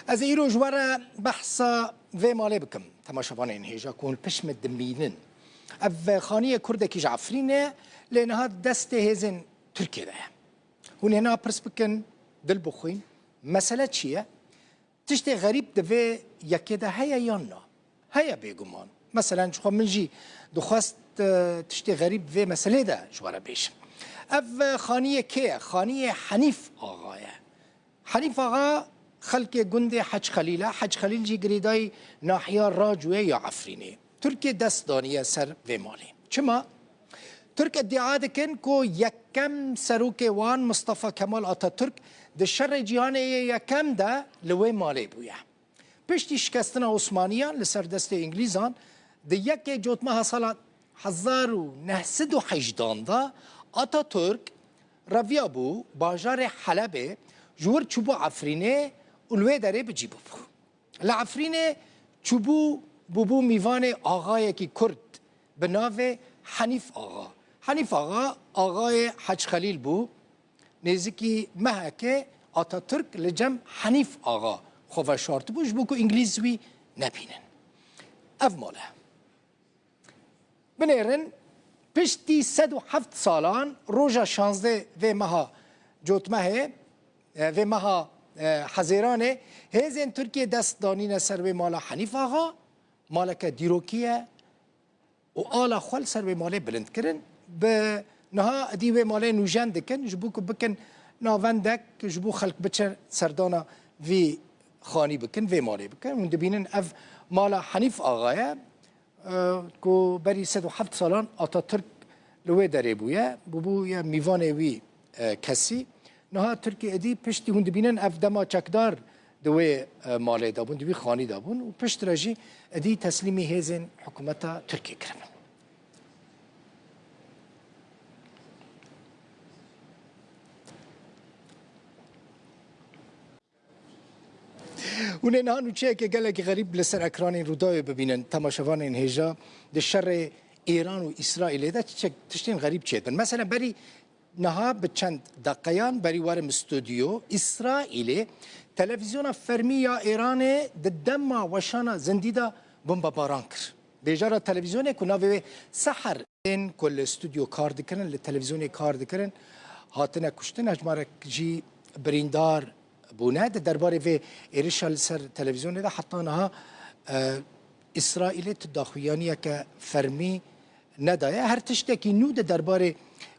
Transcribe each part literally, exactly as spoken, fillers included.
Ez ê îro ji we re behsa vê malê bikim. Temaşevanên hêja ku hûn pişt min dimînin. Ev xaniyê kurdekî ji Efrînê, lê niha destê hêzên Tirkiyê de ye. Hûn hêna pirs bikin, dil bixwîn. Mesele çi ye? Tiştê xerîb di vê yekê de heye yan na? Heye bêguman. Meselen ji xwe min jî dixwest, e, tiştê xerîb vê meselê de ji we re bêjim. Ev, e, xaniyê kê ye? Xaniyê Henîf Axa ye. Henîf Axa xelkê gundê Hec Xelîl e. Hec Xelîl jî girêdayî nahiya Racû ye ya Efrînê. Tirkiyê dest daniye ser vê malê. Çima? Tirk îdia dikin ku yekem serokê wan Mustafa Kemal Atatürk di şerê cîhanê yê yekem de li wê malê bûye. Piştî şikestina Osmaniyan li ser destê Îngilîzan, di yekê Cotmeha sala hezar û neh sed û hejdan de Atatürk reviya bû bajarê Helebê, ji wir çûbû Efrînê û li wê derê bi cî bûbû. Li Efrînê çûbû, bûbû mîvanê axayekî Kurd bi navê Henîf Axa. Henîf Axa, axayê Hec Xelîl bû. Nêzîkî mehekê Atatürk li cem Henîf Axa xwe veşartibû, ji bo ku Îngilîz wî nebînin. Ev mal e. Binêrin, piştî sed û heft salan roja şazdeh vê meha Cotmehê, e, vê meha, e, Hezêranê, hêzên Tirkiyê dest danîne ser wê mala Henîf Axa, maleke dîrokî ye û ala xwe li ser wê malê bilind kirin. Bi niha edî wê malê nûjen dikin, ji bo ku bikin navendek, ji bo xelk biçe serdana vî xanî bikin, vê malê bikin. Hûn dibînin ev mala Henîf Axa ye. Ku berî sed û heft salan Atatürk li wê derê bûye, bûbûye mîvanê wî, e, kesî. Niha Tirkiyê êdî piştî hûn dibînin ev dema çekdar di wê, e, malê de bûn, di wî xanî de bûn û piştre jî êdî teslîmî hêzên hikûmeta Tirkiyê kiribin. Hûn ê niha nûçeyeke gelekî xerîb li ser ekranên Rûdawê bibînin. Temaşevanên hêja, di şerê Îran û Îsraîlê de çiçek tiştên xerîb çêdibin. Mesela berî niha bi çend deqeyan berî werim stûdyo, Îsraîlê televîzyona fermî ya Îranê di dema weşana zindî de bombebaran kir. Bêjara televîzyonê ku navê wê Seher Ên ku li stûdyo kar dikirin, li televîzyonê kar dikirin, hatine kuştin, hejmarek jî birîndar bûne. Di derbarê vê êrişa li ser televîzyonê de heta niha, e, Îsraîlê tu daxuyaniyeke fermî nedaye. Her tiştekî nû di derbarê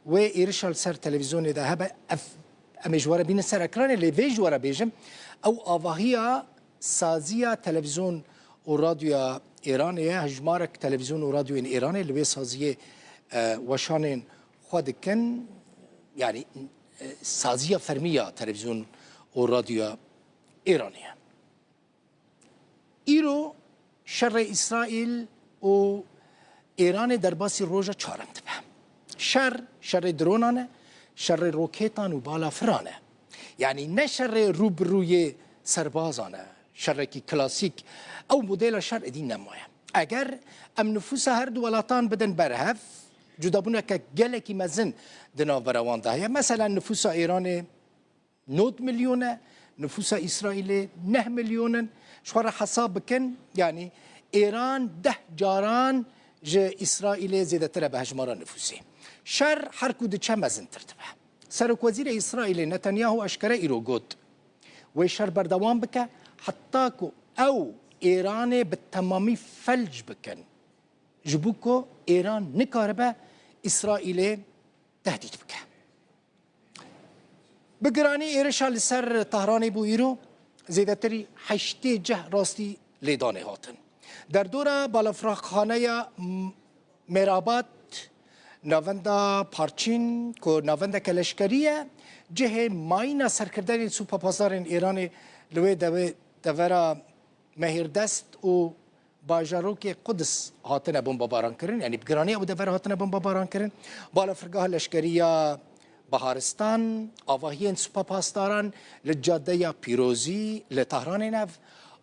wê êrişa li ser televîzyonê de hebe, ev, em ê ji we re bînin ser ekranê, lê vê ji we re bêjim, ew avahiya saziya televîzyon û radyoya Îranê ye. Hejmarek televîzyon û radyoyên Îranê li wê saziyê, e, weşanên xwe dikin. Yanî, e, saziya fermî ya televîzyon û radyoya Îranê ye. Îro şerê Îsraîl û Îranê derbasî roja çarim dibe. Şer, şerê dronan e, şerê roketan û balafiran e. Yanî ne şerê rû bi rûyê serbazan e, şerekî klasîk. Ew modela şer êdî nemaye. Eger em nifûsa her du welatan bidin ber hev, cudabûneke gelekî mezin di navbera wan de heye. Mesela nifûsa Îranê nod milyon e, nifûsa Îsraîlê neh milyon in. Ji xwe re hesab bikin, yanî Îran deh caran ji Îsraîlê zêdetir e bi hejmara nifûsê. Şer her ku diçe mezintir dibe. Serokwezîrê Îsraîlê Netanyahu eşkere îro got, wê şer berdewam bike, heta ku ew Îranê bi temamî felc bikin, ji bo ku Îran nikaribe Îsraîlê tehdît bike. Bi giranî êrişa li ser Tehranê bû îro, zêdetirî heştê cih rastî lêdanê hatin. Derdora balafirxaneya M-, Mêrabad, navenda Parçîn, ku navendeke leşkerî ye, cihê mayîna serkirdeyên Sûpa Pasdarên Îranê li wê dewê devera Mehîrdest û bajarokê Quds hatine bombebaran kirin, yanî bi giranî ew dever hatine bombebaran kirin. Balafirgeha leşkerî ya Biharistan, avahiyên Supa Pasdaran li Cadeya Pîrozî li Tehranê ne,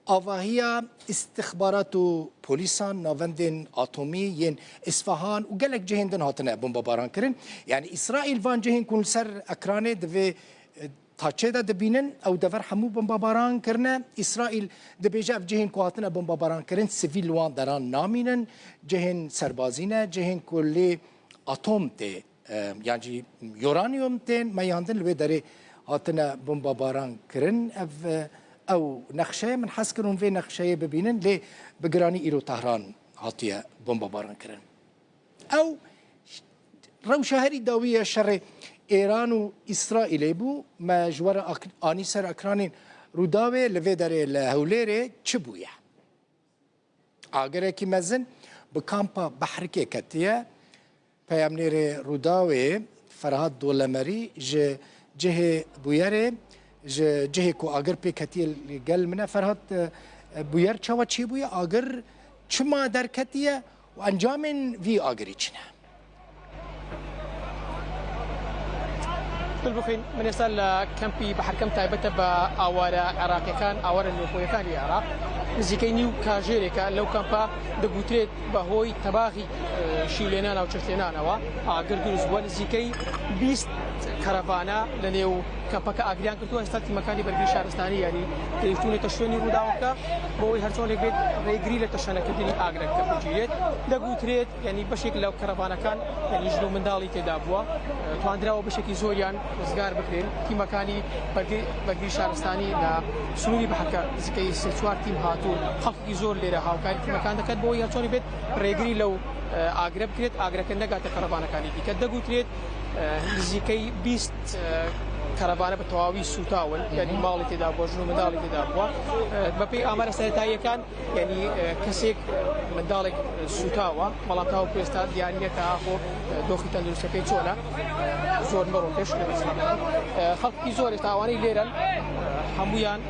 avahiya îstixbarat û polîsan, navendên atomî yên Îsfahan û gelek cihên din hatine bombebaran kirin. Yanî Îsraîl van cihên ku li ser ekranê divê, e, taçê de dibînin, ew dever hemû bombebaran kirine. Îsraîl dibêje ev cihên ku hatine bombebaran kirin, sivîl li wan deran namînin, cihên serbazî ne, cihên ku lê atom tê, e, yan jî uranyum tên meyandin, li wê derê hatine bombebaran kirin. Ev, e, ew nexşe ye, min hez kir hûn vê nexşeyê bibînin, lê bi giranî îro Tehran hatiye bombebaran kirin. Ew rewşa herî dawî ya şerê Êran û Îsraîlê bû. Me ji we re ak-, anî ser ekranên Rûdawê. Li vê derê li Hewlêrê çi bûye? Agirekî mezin bi kampa Behrikê ketiye. Peyamnêrê Rûdawê Ferhat Dolemerî ji cihê bûyerê, ji cihê ku agir pê ketiye, li gel min e. Ferhat, e, e, bûyer çawa çêbûye? Agir çima derketiye û encamên vî agirî çi ne? Dilbixwîn, min êsta li kempî Behrikê, taybet e bi aware Iraqiyekî, aware nêkoyekî Iraq. Nizîkey nîv kajêreke lew kampa digotîrêt, بەهۆی تەباخی، ئە، شیولێنانە و چێشتلێنانەوە ئاگر دروست بووە. نزیکەی بیست کەرەڤانە لە نێو کەمپەکە ئاگریان کردووە. ئێستا تیمەکانی بەرگری شارستانی، یعنی، گەیشتوونەتە شوێنی ڕووداوەکە، بۆ ئەوەی هەرچۆنێک بێت ڕێگری لە تەشەنەکردنی ئاگرەکە بگیرێت. دەگوترێت، یعنی، بەشێک لە کەرەڤانەکان، یعنی، ژن و منداڵی تێدا بووە. ئە، تواندراوە بەشێکی زۆریان ڕزگار بکرێن. تیمەکانی بەرگری، بەرگری شارستانی لە سنووری بەحرکە نزیکەی سێ چوار تیم هاتوون. خەڵک زۆر لێرە هاوکاری تیمەکان دەکات بۆ ئەوەی هەرچۆنی بێت ڕێگری لەو، ئە، ئاگرە بکرێت، ئاگرەکە نەگاتە کەرەڤانەکانی دیکە. دەگوترێت، ئە، نزیکەی بیست، ئە، کەرەڤانە بە تەواوی سووتاون، یعنی ماڵی تێدا بووە، ژن و منداڵی تێدا بووە. ئە، بەپێی ئامارە سەرەتاییەکان، یعنی، ئە، کەسێک، ئە، منداڵێک سووتاوە، بەڵام تاوەکو ئێستا دیار نییە کە ئاخۆ، ئە، دۆخی تەندروستەکەی چۆنە. ئە، زۆر مەڕۆ پێش، ئە، خەڵکی زۆر ئێستا ئەوانەی لێرەن، ئە، هەمویان،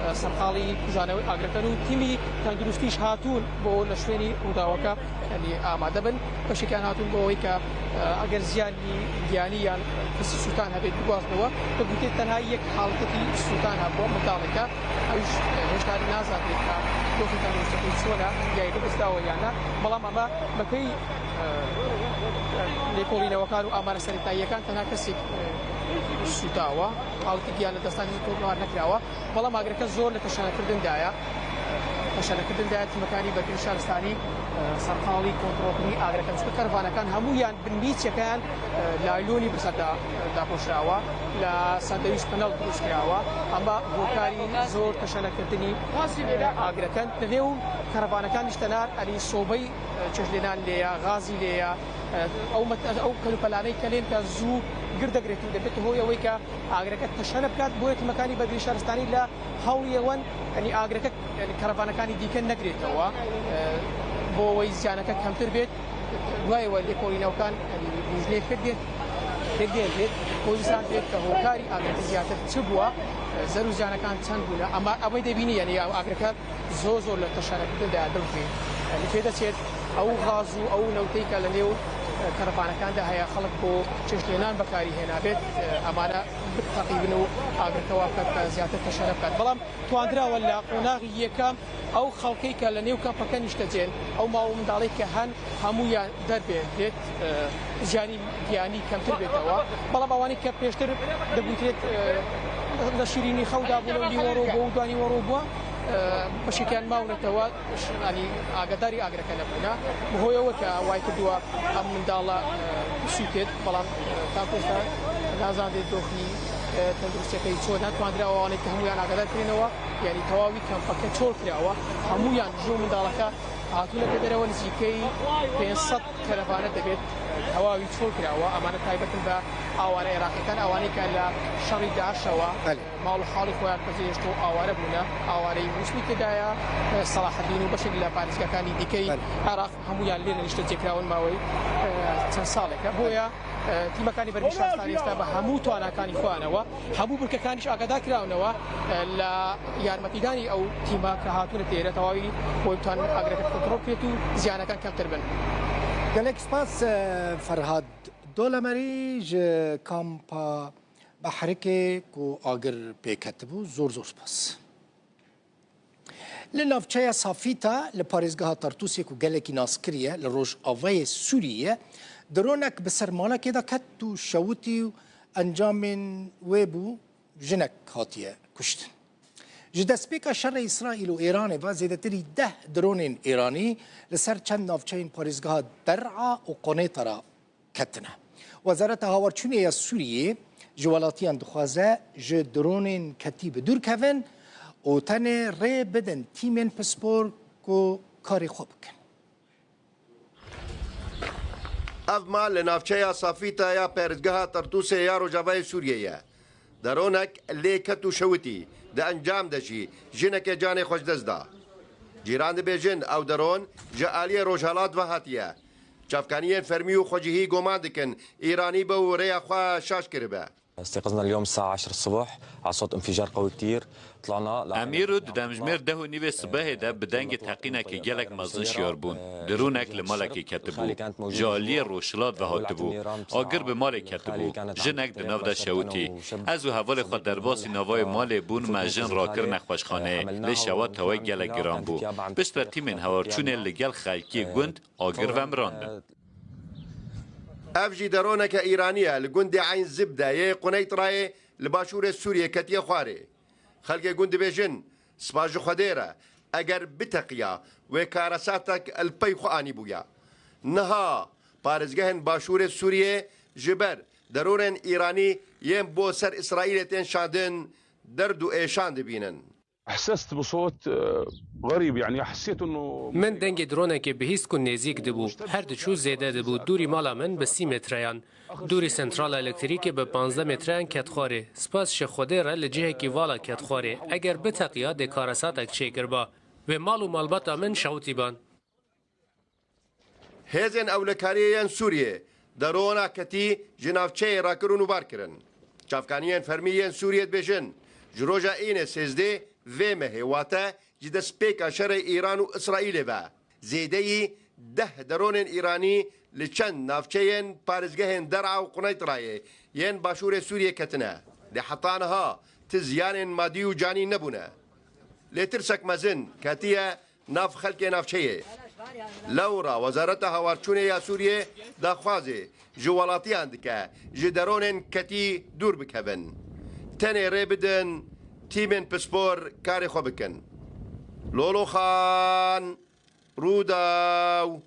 ئە، سەرقاڵی کوژانەوەی ئاگرەکەن و تیمی تەندروستیش هاتوون بۆ لە شوێنی ڕووداوەکە، یعنی، ئامادە بن. بەشێکیان هاتوون بۆ ئەوەی کە، ئە، ئەگەر زیانی گیانی یان کەسی سووتان هەبێت، بگوازنەوە. دەگوترێت تەنها یەک حاڵەتێکی سووتان هەبووە، منداڵێکە، ئەویش، ئە، هێشتا نازانرێت کە دۆخی تەندروستەکەی چۆنە، یاریەکە دەستداوە یان نا. بەڵام ئەمە بەپێی، ئە، لێکۆڵینەوەکان و ئامارە سەرەتاییەکان تەنها کەسێک، ئە، سووتاوە، حاڵەتی گیان لە دەستانی تۆمار نەکراوە. بەڵام ئاگرەکە زۆر لە تەشەنەکردندایە. تەشەنەکردندایە، تیمەکانی بەرگری شارستانی، ئە، سەرقاڵی کۆنترۆڵکردنی ئاگرەکان، چونکە کەرەڤانەکان هەمویان بنمیچەکەیان، ئە، لایلۆنی بەسەردا، ئە، داپۆشراوە، لە ساندویچ پەنەڵ دروست کراوە. ئەمە هۆکاری زۆر تەشەنەکردنی، ئە، ئاگرەکەن. لە نێو کەرەڤانەکانیش تەنار، ئەنی سۆبەی، ئە، چێشتلێنان لێیە، غازی لێیە. ئە، ئەو مەت-، ئەو کەلوپەلانەی کە لێن کە زوو گردەگرێت و دەبێت هۆی ئەوەی کە ئاگرەکە تەشەنە بکات. بۆیە تیمەکانی بەرگری شارستانی لە هەوڵی ئەوەن، یعنی، ئاگرەکە، یعنی، کەرەڤانەکانی دیکە نەگرێتەوە، ئە، بۆ ئەوەی زیانەکە کەمتر بێت. دوایەوە لێکۆڵینەوەکان، یعنی، لیژنەیەک پێکدێت، پێکدێنرێت، بۆ بزانرێت کە هۆکاری ئاگرەکە زیاتر چ بووە، ئە، زەر و زیانەکان چەند بوونە. ئەمە ئەوەی دەبینی، یعنی، ئاگرەکە زۆر زۆر لە تەشەنەکردندا دڵخۆش. یعنی، پێدەچێت ئەو غاز و ئەو نەوتەی کە لە نێو، ئە، کەرەڤانەکاندا هەیە، خەڵک بۆ چێشتلێنان بەکاری هێنابێت، ئە، ئەمانە بتەقیبن و ئاگرەکە وا بکات کە زیاتر تەشەنە بکات. بەڵام تواندراوە لە قۆناغی یەکەم ئەو خەڵکەی کە لە نێو کەمپەکە نیشتەجێن، ئەو ماڵ و منداڵەی کە هەن، هەمویان دەربێنرێت، ئە، زیانی گیانی کەمتر بێتەوە. بەڵام ئەوانەی کە پێشتر دەگوترێت، ئە، لە شیرینی خەودا بوون و نیوەڕۆ بۆ و دوانی وەڕۆ بووە، ئە، بەشێکیان ماونەتەوە، ش-، ینی ئاگاداری ئاگرەکە نەبوونە. بەهۆیەوە کە وای کردووە ئەم منداڵە، ئە، بسووتێت، بەڵام، ئە، تاکو ئێستا نازانرێت دۆخی، ئە، تەندروستەکەی چۆنە. تواندراوە ئەوانەی کە هەمویان ئاگادار کرێنەوە، یعنی تەواوی کەمپەکە چۆڵ کراوە، هەمویان ژن و منداڵەکە هاتوونەتە دەرەوە. نزیکەی پێنج سەد کەرەڤانە دەبێت تەواوی چۆڵ کراوە. ئەمانە تایبەتن بە ئاوارە عێراقیەکان، ئەوانەی کە لە شەڕی داعشەوە، بەڵێ، ماڵ و حاڵی خۆیان پەجێهێشتووە و ئاوارە بوونە. ئاوارەی موسلی تێدایە، سەڵاحەدین و بەشێک لە پارێزگاکانی دیکەی، بەڵێ، عێراق، هەمویان لێرە نیشتەجێکراون ماوەی، ئە، چەند ساڵێکە. بۆیە، ئە، تیمەکانی بەرگری شارستانی ئێستا بە هەموو تواناکانی خۆیانەوە، هەموو بنکەکانیش ئاگادار کراونەوە، ئە، لە یارمەتیدانی ئەو تیمە کە هاتوونە تێرە تەواوی بۆی بتوانن ئاگرەکە کۆنترۆڵ بکرێت و زیانەکان کەمتر بن. گەلێک سپاس، ئە، فەرهاد دۆلەمەری ji kampa Behrikê ku agir pêketibû. Zor zor spas. Li navçeya Safîta li parêzgeha Tartûsê ku gelekî naskirî ye, li rojavayê Sûriyê ye, dronek bi ser malekê de ket û şewitî û encamên wê bû, jinek hatiye kuştin. Ji destpêka şerê Îsraîl û Îranê ve zêdetirî deh dronên Îranî li ser çend navçeyên parêzgeha Der'a û Qonêtara ketine. Wezareta Hawarçûnê ya Sûriyê ji welatiyan dixwaze ji dronên ketî bi dûr kevin û tenê rê bidin tîmên pispor ku karê xwe bikin. Ev mal li navçeya Safîta ya perîzgeha Tertûsê ya rojavayê Sûriyê ye. Deronek lê ket û şewitî, di encam de jî jinekê canê xwe ji dest da. Cîran dibêjin ew deron ji aliyê rojhelat ve hatiye. Çavkaniyên fermî û xwecihî goman dikin Îranî be û rêya xwe şaş kiribe. استيقظنا اليوم الساعة عشرة الصبح على صوت انفجار قوي كتير. طلعنا Em îro di demjimêr deh û nîvê sibehê de bi dengê teqînekê gelek mezin şiyar bûn. Dronek li malekê ketibû. Ji aliyê rojhilat ve hatibû. Agir bi malê ketibû. Jinek di nav de şewitî. Ez û hevalê xwe derbasî navayê malê bûn, me jin rakir nexweşxaneyê. Lê şewa tawê gelek giran bû. Piştre tîmên hawarçûnê li gel xelkê gund agir vemirandin. Ev jî deroneke Îranî ye, li gundê Eyn Zibde yê Quneytrayê li başûrê Sûriyê ketiye xwarê. Xelkê gund dibêjin, spas ji Xwedê re, eger biteqiya, wê karesatek li pey xwe anîbûya. Niha parêzgehên başûrê Sûriyê ji ber deronên Îranî yên bo ser Îsraîlê tên şandin, derd û êşan dibînin. احسست بصوت، آه، غريب، يعني حسيت انه Min dengê dronekê bihîst ku nêzîk dibû. Her diçû zêde dibû. Dûrî mala min bi sî metreyan. Dûrî sentrala elektrîkê bi panzdeh metreyan ket xwarê. Spas ji Xwedê re li cihekî vala ket xwarê. Eger biteqiya dê karesatek çêkirba. Wê mal û malbata min şewitîban. Hêzên ewlekariyê yên Sûriyê derona ketî ji navçeyê rakirin û bar kirin. Çavkaniyên fermî yên Sûriyê dibêjin, ji roja Înê sêzdeh vê mehê, wate ji destpêka şerê Îran û Îsraîlê ve, zêdeyî deh deronên Îranî li çend navçeyên parêzgehên Der'a û Quneytrayê yên başûrê Sûriyê ketine. Lê heta niha ti ziyanên madî û canî nebûne. Lê tirsek mezin ketiye nav xelkê navçeyê. Lewra Wezareta Hawarçûnê ya Sûriyê daxwazê ji welatiyan dike ji deronên ketî dûr bikevin. Tenê rê bidin tîmên pispor karê xwe bikin. Lolo Xan, Rûdaw.